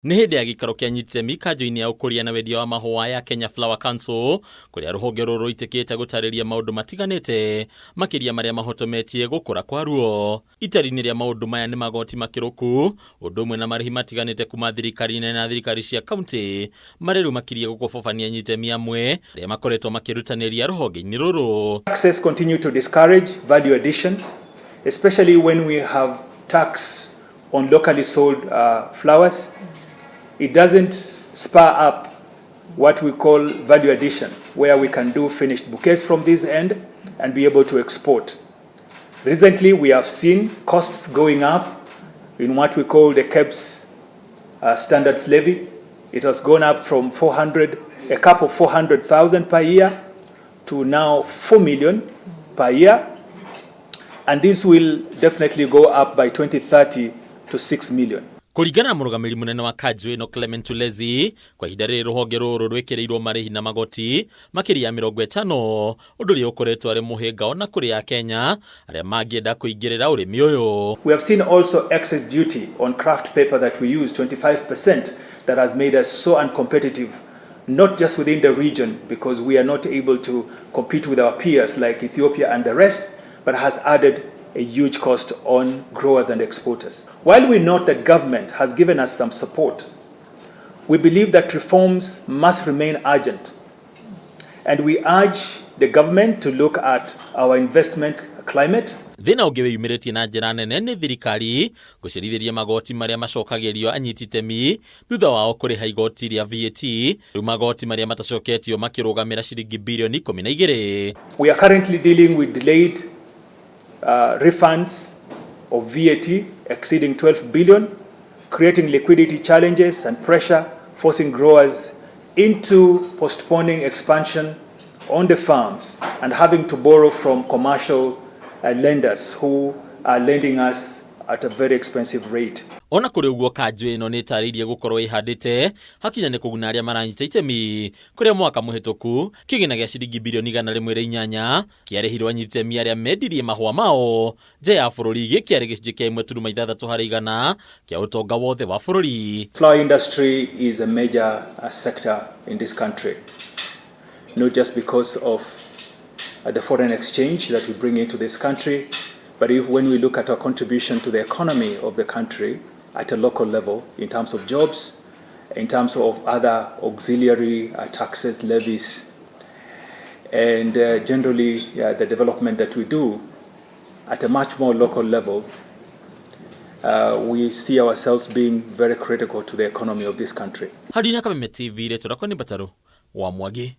Nĩ hĩndĩ ya gĩikaro kĩa Nyitemi kanjũ-inĩ ya ũkũria na wendia wa mahũa ya Kenya Flower Council kũrĩa rũhonge rũrũ rũitĩkĩte gũtarĩria maũndũ matiganĩte makĩria marĩa mahotometie gũkũra kwaruo. Itari-inĩ rĩa maũndũ maya nĩ magoti makĩrũku ũndũ ũmwe na marĩhi matiganĩte kuma thirikari-inĩ na thirikari cia kaunti marĩa rĩu makirie gũkobobania Nyitemi amwe arĩa makoretwo makĩrutanĩria rũhonge-inĩ rũrũ. Taxes continue to discourage value addition, especially when we have tax on locally sold flowers. It doesn't spur up what we call value addition, where we can do finished bouquets from this end and be able to export. Recently, we have seen costs going up in what we call the KEBS standards levy. It has gone up from 400, a cap of 400,000 per year to now 4 million per year. And this will definitely go up by 2030 to 6 million. Kũringana na mũrũgamĩrĩri mũnene wa kanjũ ĩno Clement Tulezi, kwa ihinda rĩrĩ rũhonge rũrũ rwĩkĩrĩirwo marĩhi na magoti makĩria ya 50, ũndũ ũrĩa ũkoretwo arĩ mũhĩnga ona kũrĩ a Kenya arĩa mangĩenda kũingĩrĩra ũrĩmi ũyũ. We have seen also excess duty on kraft paper that we use, 25%, that has made us so uncompetitive, not just within the region, because we are not able to compete with our peers like Ethiopia and the rest, but has added a huge cost on growers and exporters. While we note that government has given us some support, we believe that reforms must remain urgent. And we urge the government to look at our investment climate. Thĩna ũngĩ wĩyumĩrĩtie na njĩra nene nĩ thirikari gũcerithĩria magoti marĩa macokagĩrio anyiti itemi thutha wao kũrĩha igoti rĩa VAT, rĩu magoti marĩa matacoketio makĩrũgamĩra ciringi birioni 12. We are currently dealing with delayed refunds of VAT exceeding 12 billion, creating liquidity challenges and pressure, forcing growers into postponing expansion on the farms and having to borrow from commercial lenders who are lending us at a very expensive rate. Ona kũrĩ ũguo, kanjũ ĩno nĩ ĩtarĩirie gũkorwo ĩhandĩte hakinya nĩ kũguna arĩa maranyita itemi, kũrĩa mwaka mũhĩtũku kĩgĩna gĩa ciringi birioni 108 kĩarĩhirwo anyiti itemi arĩa mendirie mahũa mao nja ya bũrũri, gĩkĩarĩ gĩcunjĩ kĩa 1.6% kĩa ũtonga wothe wa bũrũri. Flower industry is a major sector in this country, not just because of the foreign exchange that we bring into this country, but if when we look at our contribution to the economy of the country at a local level in terms of jobs, in terms of other auxiliary taxes, levies, and generally the development that we do at a much more local level, we see ourselves being very critical to the economy of this country. Harina Kameme TV, rĩtwa rĩakwa nĩ Mbatarũ wa Mwangi.